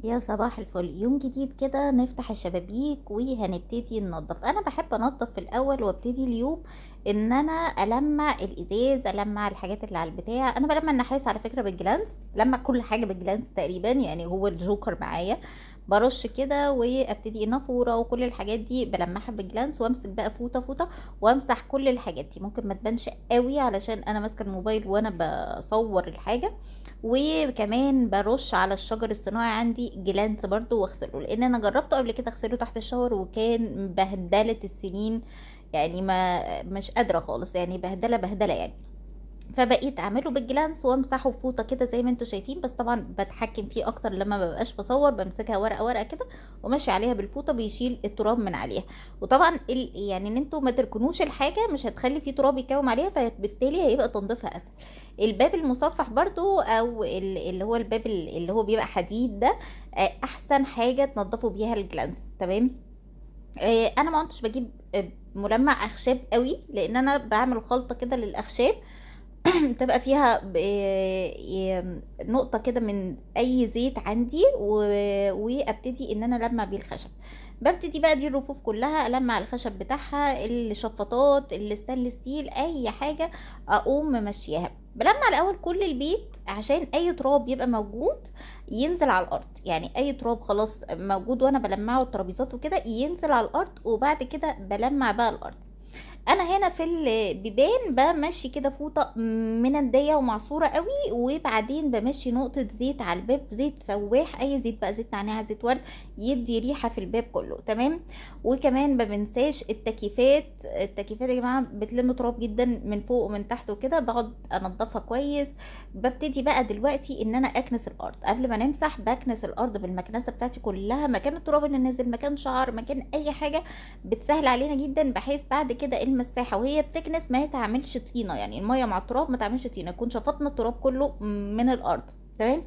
يا صباح الفل. يوم جديد كده نفتح الشبابيك وهنبتدي ننظف. انا بحب انظف في الاول وابتدي اليوم ان انا المع الازاز، المع الحاجات اللي على البتاع. انا بلمع النحاس على فكرة بالجلانس، بلمع كل حاجة بالجلانس تقريبا، يعني هو الجوكر معايا. برش كده وابتدي النافوره وكل الحاجات دي بلمعها بالجلانس، وامسك بقى فوطه فوطه وامسح كل الحاجات دي. ممكن ما تبانش قوي علشان انا ماسكه الموبايل وانا بصور الحاجة. وكمان برش على الشجر الصناعي عندي جلانس برضو واغسله، لان انا جربته قبل كده اغسله تحت الشاور وكان بهدله السنين، يعني ما مش قادرة خالص، يعني بهدله بهدله يعني. فبقيت اعمله بالجلانس وامسحه بفوطه كده زي ما انتم شايفين، بس طبعا بتحكم فيه اكتر لما مبقاش بصور، بمسكها ورقة ورقة كده وماشي عليها بالفوطه، بيشيل التراب من عليها. وطبعا يعني ان انتم ما تركنوش الحاجة مش هتخلي فيه تراب يكوم عليها، فبالتالي هيبقى تنظيفها اسهل. الباب المصفح برضو، او اللي هو الباب اللي هو بيبقى حديد ده، احسن حاجة تنظفوا بيها الجلانس. تمام. انا ما كنتش بجيب ملمع اخشاب قوي، لان انا بعمل خلطه كده للاخشاب تبقى فيها نقطة كده من اي زيت عندي، وابتدي ان انا المع بيه الخشب. ببتدي بقى دي الرفوف كلها المع الخشب بتاعها، الشفاطات، ال stainless steel، اي حاجة اقوم ممشيها. بلمع الاول كل البيت عشان اي تراب يبقى موجود ينزل على الارض، يعني اي تراب خلاص موجود وانا بلمعة الترابيزات وكده ينزل على الارض، وبعد كده بلمع بقى الارض. انا هنا في البيبان بمشي كده فوطه منديه ومعصوره قوي، وبعدين بمشي نقطة زيت على الباب، زيت فواح، اي زيت بقى، زيت نعناع، زيت ورد، يدي ريحه في الباب كله. تمام. وكمان ما بنساش التكييفات. التكييفات يا جماعة بتلم تراب جدا من فوق ومن تحت وكده، بقعد انضفها كويس. ببتدي بقى دلوقتي ان انا اكنس الارض. قبل ما نمسح بكنس الارض بالمكنسه بتاعتي كلها، مكان التراب اللي نازل، مكان شعر، مكان اي حاجة، بتسهل علينا جدا، بحيث بعد كده المساحة وهي بتكنس ما تعملش طينه، يعني المية مع التراب ما تعملش طينه، يكون شفطنا التراب كله من الارض. تمام.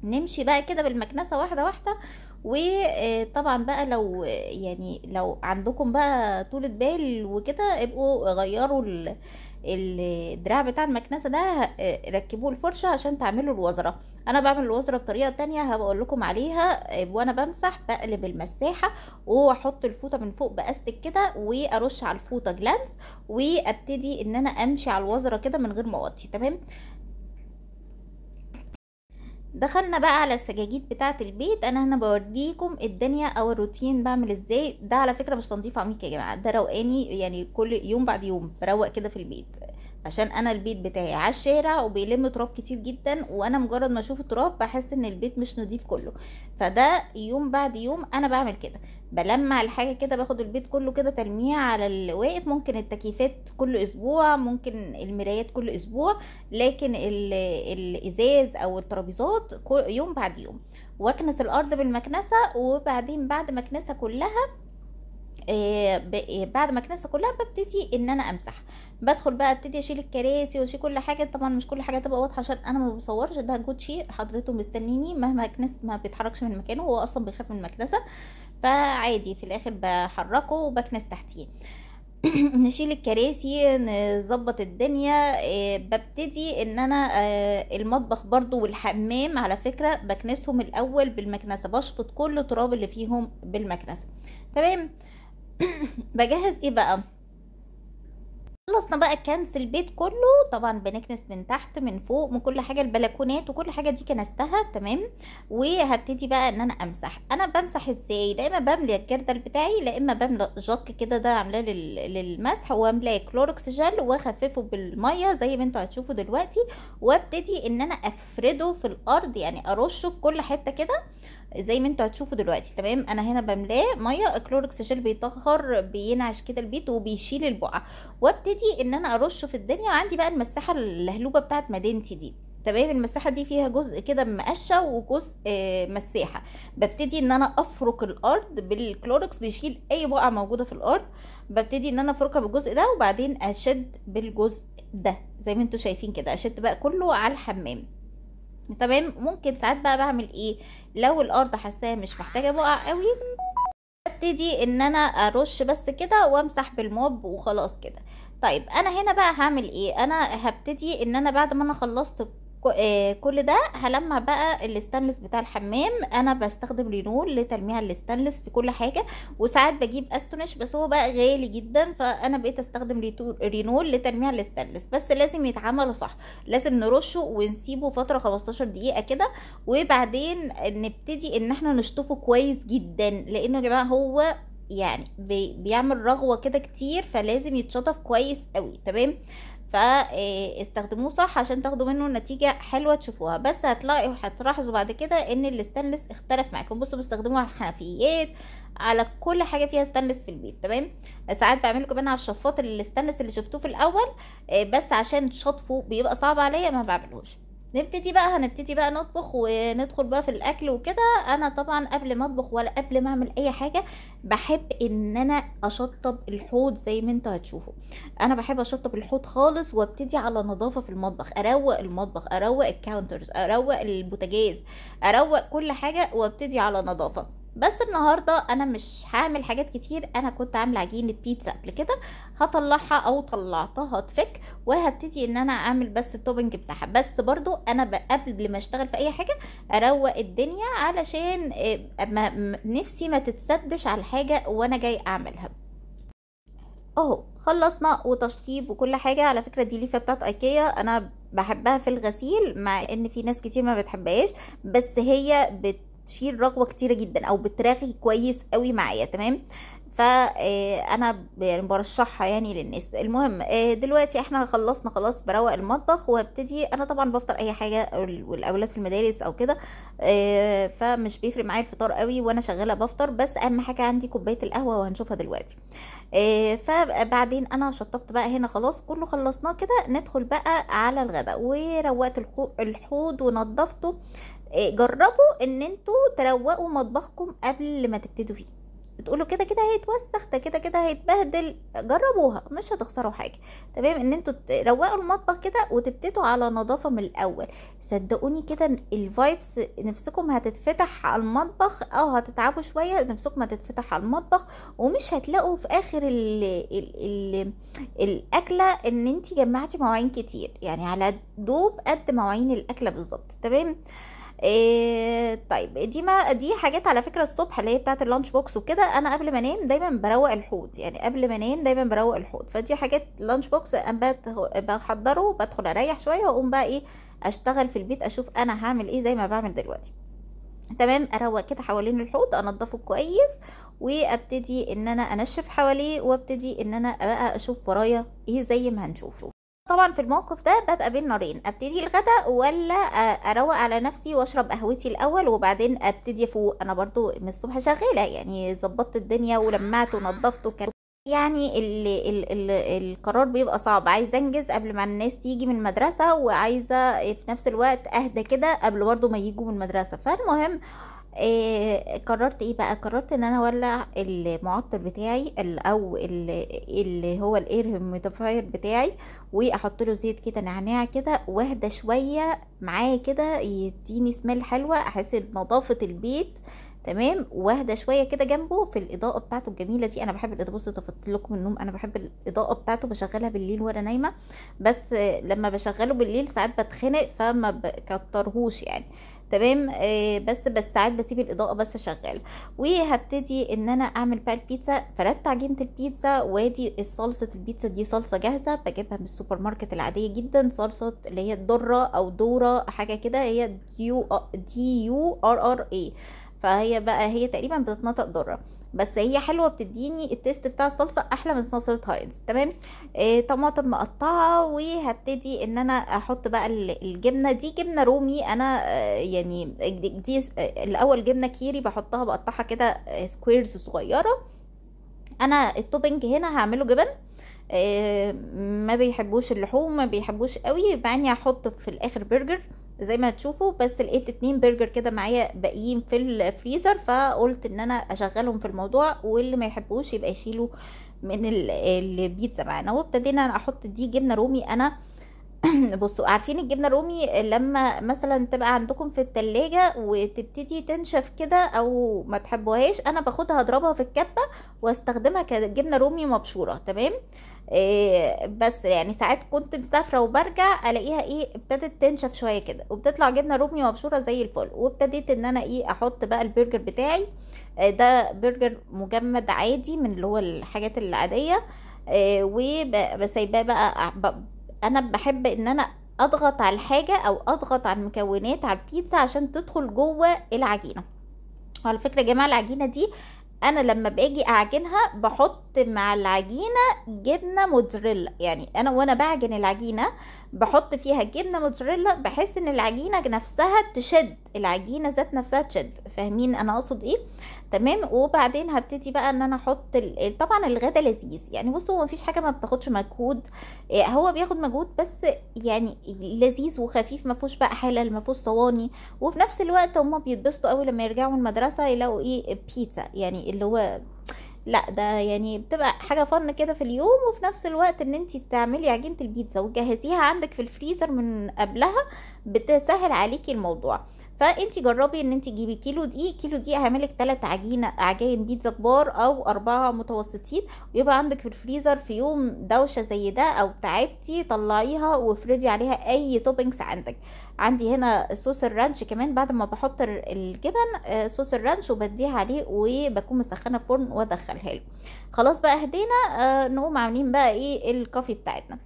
نمشي بقى كده بالمكنسه واحدة واحدة. وطبعا بقى لو يعني لو عندكم بقى طولة بال وكده، ابقوا غيروا الدراع بتاع المكنسة ده، ركبوه الفرشة عشان تعملوا الوزره. انا بعمل الوزره بطريقة تانية هبقول لكم عليها. وانا بمسح بقلب المساحة واحط الفوطه من فوق باستك كده، وارش على الفوطه جلانس، وابتدي ان انا امشي على الوزره كده من غير ما اوطي. تمام. دخلنا بقى على السجاجيد بتاعه البيت. انا هنا بوريكم الدنيا او الروتين بعمل ازاي. ده على فكرة مش تنظيف عميق يا جماعة، ده روقاني، يعني كل يوم بعد يوم بروق كده في البيت، عشان انا البيت بتاعي على الشارع وبيلم تراب كتير جدا، وانا مجرد ما اشوف التراب بحس ان البيت مش نظيف كله. فده يوم بعد يوم انا بعمل كده، بلمع الحاجة كده، باخد البيت كله كده تلميع على الواقف. ممكن التكييفات كل اسبوع، ممكن المرايات كل اسبوع، لكن الازاز او الترابيزات يوم بعد يوم. واكنس الارض بالمكنسه، وبعدين بعد ما اكنسها كلها، بعد ما اكنسها كلها ببتدي ان انا امسح. بدخل بقى ابتدي اشيل الكراسي واشيل كل حاجة. طبعا مش كل حاجة تبقى واضحة عشان انا ما بصورش، ده جوتشي حضرته مستنيني، مهما اكنس ما بيتحركش من مكانه، هو اصلا بيخاف من المكنسة، فعادي في الاخر بحركة وبكنس تحتيه. نشيل الكراسي، نظبط الدنيا. ببتدي ان انا المطبخ برضو والحمام على فكرة بكنسهم الاول بالمكنسه، بشفط كل التراب اللي فيهم بالمكنسه. تمام. بجهز ايه بقى؟ خلصنا بقى كنس البيت كله، طبعا بنكنس من تحت من فوق من كل حاجة، البلكونات وكل حاجة دي كنستها. تمام. وهبتدي بقى ان انا امسح. انا بمسح ازاي؟ لا اما بملي الجردل بتاعي، لا اما بملى جاك كده، ده عاملاه للمسح، واملاه كلوركس جل واخففه بالمية زي ما انتوا هتشوفوا دلوقتي، وابتدي ان انا افرده في الارض، يعني ارشه في كل حتة كده زي ما انتوا هتشوفوا دلوقتي. تمام. انا هنا بملاه مية، كلوركس جل بيطهر، بينعش كده البيت وبيشيل البقع، وابتدي ان انا ارشه في الدنيا. وعندي بقى المساحة اللهلوبه بتاعت مدينتي دي. تمام. المساحة دي فيها جزء كده مقشه وجزء مساحة. ببتدي ان انا افرك الارض بالكلوركس، بيشيل اي بقعة موجودة في الارض. ببتدي ان انا افركها بالجزء ده، وبعدين اشد بالجزء ده زي ما انتوا شايفين كده، اشد بقى كله على الحمام. تمام. ممكن ساعات بقى بعمل ايه لو الارض حاساها مش محتاجه بقع قوي، ابتدي ان انا ارش بس كده وامسح بالموب وخلاص كده. طيب انا هنا بقى هعمل ايه؟ انا هبتدي ان انا بعد ما انا خلصت كل ده هلمع بقى الستانلس بتاع الحمام. انا بستخدم رينول لتلميع الستانلس في كل حاجة، وساعات بجيب استونش بس هو بقى غالي جدا، فانا بقيت استخدم رينول لتلميع الستانلس. بس لازم يتعمل صح، لازم نرشه ونسيبه فترة 15 دقيقة كده، وبعدين نبتدي ان احنا نشطفه كويس جدا، لانه يا جماعة هو يعني بيعمل رغوه كده كتير، فلازم يتشطف كويس قوي. تمام، فاستخدموه صح عشان تاخدوا منه نتيجة حلوة تشوفوها. بس هتلاقوا هتلاحظوا بعد كده ان الستانلس اختلف معاكم. بصوا بستخدموه على الحنفيات، على كل حاجة فيها ستانلس في البيت. تمام، ساعات بعمله كمان على الشفاط الستانلس اللي شفتوه في الاول، بس عشان شطفه بيبقى صعب عليا ما بعملهوش. هنبتدي بقى نطبخ وندخل بقى في الاكل وكده. انا طبعا قبل ما اطبخ ولا قبل ما اعمل اي حاجة بحب ان انا اشطب الحوض زي ما انتوا هتشوفوا. انا بحب اشطب الحوض خالص وابتدي على نظافة في المطبخ، اروق المطبخ، اروق ال counters، اروق البوتاجاز، اروق كل حاجة وابتدي على نظافة. بس النهارده انا مش هعمل حاجات كتير. انا كنت عامله عجينه بيتزا قبل كده، هطلعها او طلعتها تفك، وهبتدي ان انا اعمل بس ال topping بتاعها. بس برضو انا قبل ما اشتغل في اي حاجة اروق الدنيا علشان نفسي ما تتسدش على الحاجة وانا جاي اعملها. اهو خلصنا وتشطيب وكل حاجة. على فكرة دي ليفه بتاعت ايكيا، انا بحبها في الغسيل مع ان في ناس كتير ما بتحبهاش، بس هي بتشيل رغوه كتيرة جدا او بترغي كويس قوي معايا. تمام، فانا يعني برشحها يعني للناس. المهم دلوقتي احنا خلصنا خلاص، بروق المطبخ وهبتدي. انا طبعا بفطر اي حاجة والاولاد في المدارس او كده، فمش بيفرق معايا الفطار قوي وانا شغالة بفطر، بس اهم حاجة عندي كوباية القهوة وهنشوفها دلوقتي. فبعدين انا شطبت بقى هنا خلاص كله خلصناه كده. ندخل بقى على الغداء، وروقت الحوض ونضفته. جربوا ان انتوا تروقوا مطبخكم قبل ما تبتدوا فيه. تقولوا كده كده هيتوسخ، ده كده كده هيتبهدل، جربوها مش هتخسروا حاجة. تمام، ان انتوا تروقوا المطبخ كده وتبتدوا على نظافة من الاول. صدقوني كده ال vibes نفسكم هتتفتح على المطبخ، او هتتعبوا شوية نفسكم هتتفتح على المطبخ، ومش هتلاقوا في اخر ال ال ال الاكلة ان انتي جمعتي مواعين كتير، يعني على دوب قد مواعين الاكلة بالظبط. تمام. طيب دي حاجات على فكرة الصبح اللي هي بتاعه ال lunch box وكده. انا قبل ما انام دايما بروق الحوض، يعني قبل ما انام دايما بروق الحوض. فدي حاجات lunch box انا بحضره، بدخل اريح شوية واقوم بقى ايه اشتغل في البيت، اشوف انا هعمل ايه زي ما بعمل دلوقتي. تمام، اروق كده حوالين الحوض، انضفه كويس، وابتدي ان انا انشف حواليه، وابتدي ان انا بقى اشوف ورايا ايه زي ما هنشوف. طبعا في الموقف ده ببقى بين نارين، ابتدي الغداء ولا اروق على نفسي واشرب قهوتي الاول وبعدين ابتدي افوق. انا برضو من الصبح شغالة، يعني ظبطت الدنيا ولمعت ونضفت وكان يعني ال ال ال القرار بيبقى صعب. عايزه انجز قبل ما الناس تيجي من المدرسة، وعايزه في نفس الوقت اهدى كده قبل برضو ما يجوا من المدرسة. فالمهم قررت ايه بقى؟ قررت ان انا اولع المعطر بتاعي او اللي هو ال air humidifier بتاعي، واحط له زيت كده نعناع كده، واهدى شوية معاه كده يديني smell حلوة، احس بنظافه البيت. تمام، واهدى شوية كده جنبه في الاضاءة بتاعته الجميلة دي. انا بحب الاضاءة، بصوا طفت لكم النوم، انا بحب الاضاءة بتاعته، بشغلها بالليل وانا نايمة، بس لما بشغله بالليل ساعات بتخنق فما بكترهوش يعني. تمام، بس ساعات بسيب الاضاءة بس شغالة. وهبتدي ان انا اعمل بقى البيتزا. فردت عجينه البيتزا، وادي صلصه البيتزا دي صلصه جاهزة بجيبها من السوبر ماركت العادية جدا، صلصه اللي هي الذرة او دوره حاجة كده، هي DURRA، فهي بقى هي تقريبا بتتنطق ذره، بس هي حلوة بتديني ال taste بتاع الصلصه احلى من صلصه هاينز. تمام، طماطم مقطعه، وهبتدي ان انا احط بقى الجبنة دي، جبنه رومي. انا يعني دي الاول جبنه كيري بحطها بقطعها كده squares صغيرة. انا ال topping هنا هعمله جبن، ما بيحبوش اللحوم، ما بيحبوش قوي، مع اني هحط في الاخر برجر زي ما هتشوفوا، بس لقيت 2 برجر كده معايا باقيين في الفريزر، فقلت ان انا اشغلهم في الموضوع، واللي ما يحبوش يبقى يشيلوا من البيتزا معانا. وابتدينا احط دي جبنه رومي. انا بصوا عارفين الجبنة الرومي لما مثلا تبقى عندكم في التلاجة وتبتدي تنشف كده او ما تحبوهاش، انا باخدها اضربها في الكبه واستخدمها كجبنه رومي مبشوره. تمام، بس يعني ساعات كنت مسافرة وبرجع الاقيها ايه ابتدت تنشف شوية كده، وبتطلع جبنه رومي مبشوره زي الفل. وابتديت ان انا ايه احط بقى البرجر بتاعي. ده برجر مجمد عادي من اللي هو الحاجات العادية، وبسيباه بقى. انا بحب ان انا اضغط على الحاجة او اضغط على المكونات على البيتزا عشان تدخل جوه العجينة. على فكرة يا جماعة العجينة دي انا لما باجي اعجنها بحط مع العجينة جبنه موتزاريلا، يعني انا وانا بعجن العجينة بحط فيها جبنه موتزاريلا بحيث ان العجينة نفسها تشد، العجينة ذات نفسها تشد. فاهمين انا اقصد ايه؟ تمام. وبعدين هبتدي بقى ان انا احط طبعا الغدا لذيذ يعني. بصوا هو مفيش حاجة ما بتاخدش مجهود، هو بياخد مجهود بس يعني لذيذ وخفيف، ما فيهوش بقى حلل، ما فيهوش صواني، وفي نفس الوقت هما بيتبسطوا قوي لما يرجعوا من المدرسة يلاقوا ايه بيتزا، يعني اللي هو لا ده يعني بتبقى حاجة فن كده في اليوم. وفي نفس الوقت ان انتي تعملي عجينه البيتزا وتجهزيها عندك في الفريزر من قبلها بتسهل عليكي الموضوع. فانتي جربي ان انتي تجيبي كيلو دقيق، كيلو دقيق هيعملك 3 عجاين بيتزا كبار او 4 متوسطين، ويبقى عندك في الفريزر. في يوم دوشه زي ده او تعبتي طلعيها وافردي عليها اي toppings عندك. عندي هنا صوص ال ranch كمان، بعد ما بحط الجبن صوص ال ranch وبديها عليه، وبكون مسخنه الفرن وادخلها له. خلاص بقى هدينا، نقوم عاملين بقى ايه ال coffee بتاعتنا.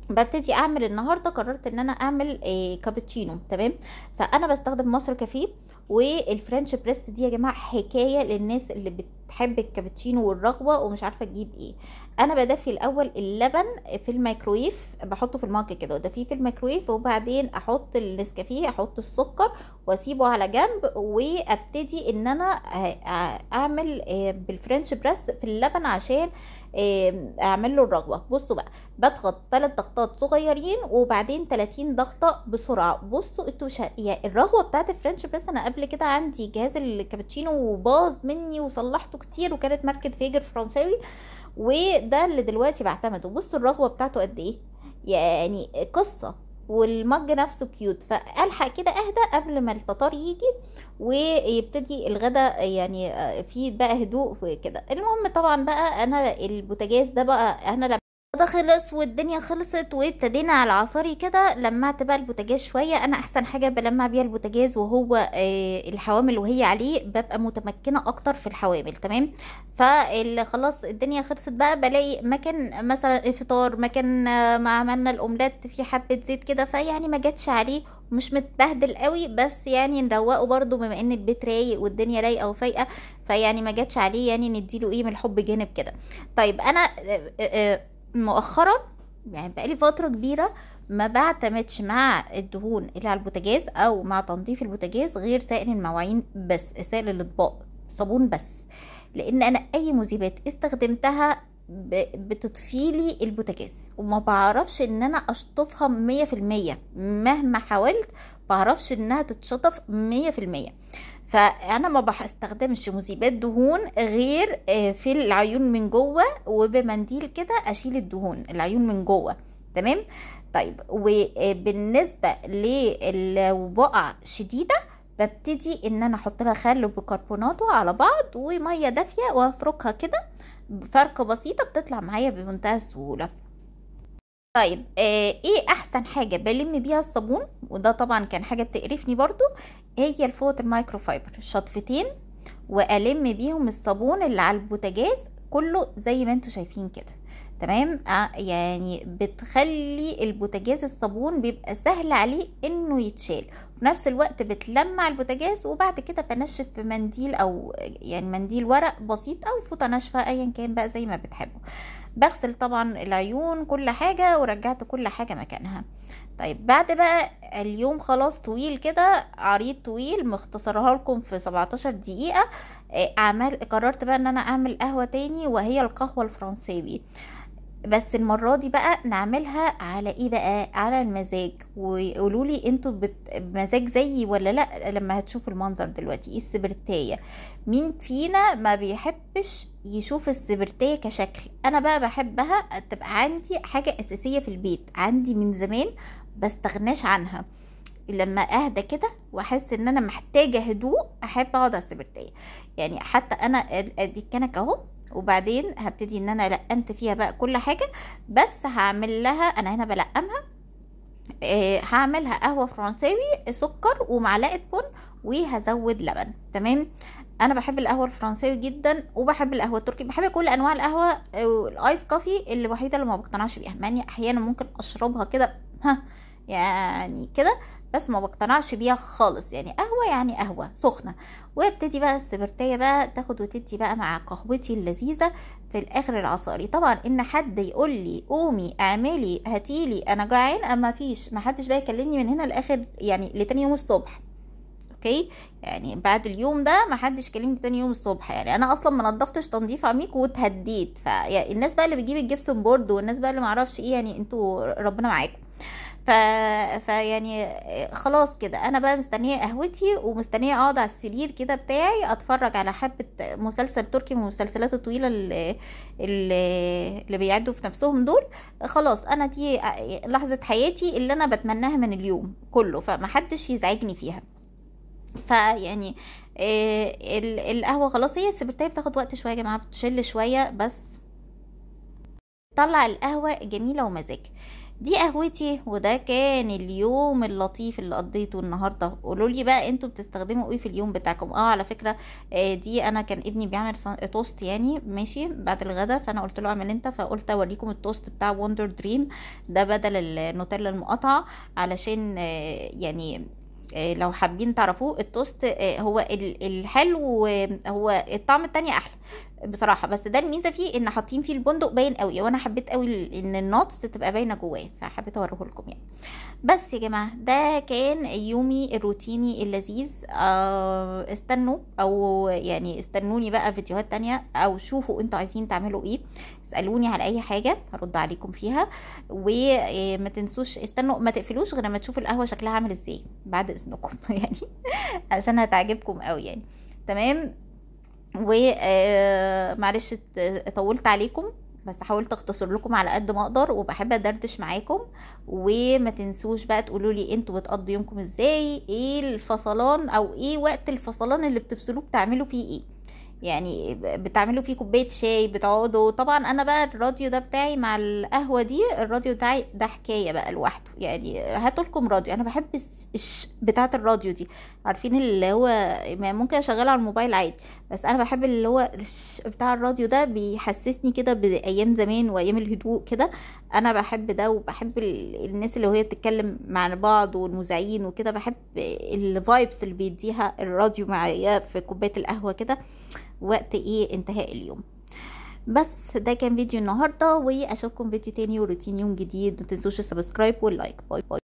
ببتدي اعمل النهارده، قررت ان انا اعمل كابتشينو. تمام. فانا بستخدم مصر كافيه وال French press دي يا جماعة حكاية للناس اللي بتحب الكابتشينو والرغوه ومش عارفه تجيب ايه. انا بدفي الاول اللبن في الميكرويف، بحطه في ال mug كده وادفيه في الميكرويف، وبعدين احط النسكافيه، احط السكر واسيبه على جنب، وابتدي ان انا اعمل بال French press في اللبن عشان اعمل له الرغوه. بصوا بقى بضغط 3 ضغطات صغيرين وبعدين 30 ضغطه بسرعة. بصوا انتوا الرغوه بتاعت ال French press، انا قبل كده عندي جهاز الكابتشينو وباظ مني وصلحته كتير، وكانت ماركة فيجر فرنساوي، وده اللي دلوقتي بعتمده. بصوا الرغوه بتاعته قد ايه، يعني قصة، وال mug نفسه cute. فالحق كده اهدى قبل ما التتار يجي ويبتدي الغدا، يعني في بقى هدوء وكده. المهم طبعا بقى انا البوتاجاز ده بقى انا لما ده خلص والدنيا خلصت وابتدينا على العصاري كده، لمعت بقى البوتاجاز شوية. انا احسن حاجة بلمع بيها البوتاجاز وهو الحوامل وهي عليه، ببقى متمكنة اكتر في الحوامل. تمام. فخلاص الدنيا خلصت بقى، بلاقي مكان مثلا فطار، مكان ما عملنا الاومليت في حبه زيت كده، فيعني ما جاتش عليه، مش متبهدل قوي، بس يعني نروقه برضو بما ان البيت رايق والدنيا رايقة وفايقه، فيعني ما جاتش عليه، يعني نديله ايه من الحب جانب كده. طيب انا مؤخرا يعني بقالي فترة كبيرة ما بعتمدش مع الدهون اللي على البوتاجاز او مع تنظيف البوتاجاز غير سائل المواعين بس، سائل الاطباق، صابون بس، لان انا اي مذيبات استخدمتها بتطفيلي البوتاجاز وما بعرفش ان انا اشطفها 100%، مهما حاولت بعرفش انها تتشطف 100%. فانا ما بستخدمش مذيبات دهون غير في العيون من جوه، وبمنديل كده اشيل الدهون العيون من جوه. تمام. طيب وبالنسبة للبقع شديدة ببتدي ان انا احط لها خل وبيكربوناتو على بعض ومية دافيه وافركها كده فركه بسيطة، بتطلع معايا بمنتهى السهولة. طيب ايه احسن حاجة بلم بيها الصابون؟ وده طبعا كان حاجة بتقرفني برضو، هي الفوط المايكرو فايبر، شطفتين والم بيهم الصابون اللي على البوتاجاز كله زي ما انتوا شايفين كده. تمام. يعني بتخلي البوتاجاز الصابون بيبقى سهل عليه انه يتشال، في نفس الوقت بتلمع البوتاجاز، وبعد كده بنشف بمنديل او يعني منديل ورق بسيط او فوطه ناشفة ايا كان بقى زي ما بتحبوا. بغسل طبعا العيون كل حاجة ورجعت كل حاجة مكانها. طيب بعد بقى اليوم خلاص طويل كده عريض طويل مختصرها لكم في 17 دقيقة، قررت بقى ان انا اعمل قهوة تاني، وهي القهوة الفرنساوي، بس المرة دي بقى نعملها على ايه بقى؟ على المزاج. وقولوا لي انتوا بمزاج زيي ولا لا لما هتشوفوا المنظر دلوقتي. ايه السبرتايه؟ مين فينا ما بيحبش يشوف السبرتايه كشكل؟ انا بقى بحبها تبقى عندي حاجة اساسية في البيت، عندي من زمان بستغناش عنها. لما اهدى كده واحس ان انا محتاجه هدوء احب اقعد على السبرتايه. يعني حتى انا ادي الكنكه اهو، وبعدين هبتدي ان انا لقمت فيها بقى كل حاجة، بس هعمل لها انا هنا بلقمها، هعملها قهوة فرنساوي، سكر ومعلقة بن، وهزود لبن. تمام. انا بحب القهوة الفرنساوي جدا، وبحب القهوة التركي، بحب كل انواع القهوة. ال ice coffee الوحيدة اللي ما بقتنعش بيها، مع اني احيانا ممكن اشربها كده ها يعني كده، بس ما بقتنعش بيها خالص. يعني قهوة يعني قهوة سخنة. وابتدي بقى السبرتيه بقى تاخد وتدي بقى مع قهوتي اللذيذة في الاخر العصاري. طبعا ان حد يقول لي قومي اعملي هاتيلي انا جعان، اما فيش، ما حدش بقى يكلمني من هنا لاخر يعني لتاني يوم الصبح. okay، يعني بعد اليوم ده ما حدش كلمني تاني يوم الصبح. يعني انا اصلا ما نضفتش تنظيف عميق واتهديت. فالناس بقى اللي بتجيب ال gypsum board والناس بقى اللي ما اعرفش ايه، يعني انتوا ربنا معاكم. فيعني خلاص كده انا بقى مستنيه قهوتي، ومستنيه اقعد على السرير كده بتاعي اتفرج على حبه مسلسل تركي من المسلسلات الطويلة اللي بيعدوا في نفسهم دول. خلاص انا دي لحظة حياتي اللي انا بتمناها من اليوم كله، فمحدش يزعجني فيها. فيعني القهوة خلاص، هي السبرتايه بتاخد وقت شوية يا جماعة، بتشل شوية، بس طلع القهوة جميلة ومزاج. دي قهوتي، وده كان اليوم اللطيف اللي قضيته النهارده. قولوا لي بقى انتوا بتستخدموا ايه في اليوم بتاعكم. على فكرة دي انا كان ابني بيعمل توست يعني ماشي بعد الغدا، فانا قلت له اعمل انت، فقلت اوريكم التوست بتاع وندر دريم ده بدل النوتيلا المقاطعة، علشان يعني لو حابين تعرفوه. التوست هو الحلو، هو الطعم التاني احلى بصراحة، بس ده الميزة فيه ان حاطين فيه البندق باين قوي، وانا حبيت قوي ان ال nuts تبقى باينة جواه، فحبيت اوريه لكم يعني. بس يا جماعة ده كان يومي الروتيني اللذيذ. استنوا او يعني استنوني بقى فيديوهات تانية، او شوفوا انتوا عايزين تعملوا ايه، اسالوني على اي حاجة هرد عليكم فيها. وما تنسوش استنوا، ما تقفلوش غير لما تشوفوا القهوة شكلها عامل ازاي بعد اذنكم يعني عشان هتعجبكم قوي يعني. تمام. ومعلش طولت عليكم، بس حاولت اختصر لكم على قد ما اقدر، وبحب ادردش معاكم. وما تنسوش بقى تقولوا لي انتوا بتقضوا يومكم ازاي، ايه الفصلان او ايه وقت الفصلان اللي بتفصلوه بتعملوا فيه ايه، يعني بتعملوا فيه كوباية شاي، بتقعدوا. طبعا انا بقى الراديو ده بتاعي مع القهوة دي، الراديو بتاعي ده حكاية بقى لوحده يعني. هاتوا لكم راديو، انا بحب بتاعه الراديو دي، عارفين اللي هو ممكن اشغلها على الموبايل عادي، بس انا بحب اللي هو بتاع الراديو ده، بيحسسني كده بايام زمان وايام الهدوء كده. انا بحب ده، وبحب الناس اللي وهي بتتكلم مع بعض والمذيعين وكده، بحب ال vibes اللي بيديها الراديو معايا في كوباية القهوة كده وقت ايه انتهاء اليوم. بس ده كان فيديو النهارده، واشوفكم فيديو تاني وروتين يوم جديد. ما تنسوش ال subscribe وال like. bye bye.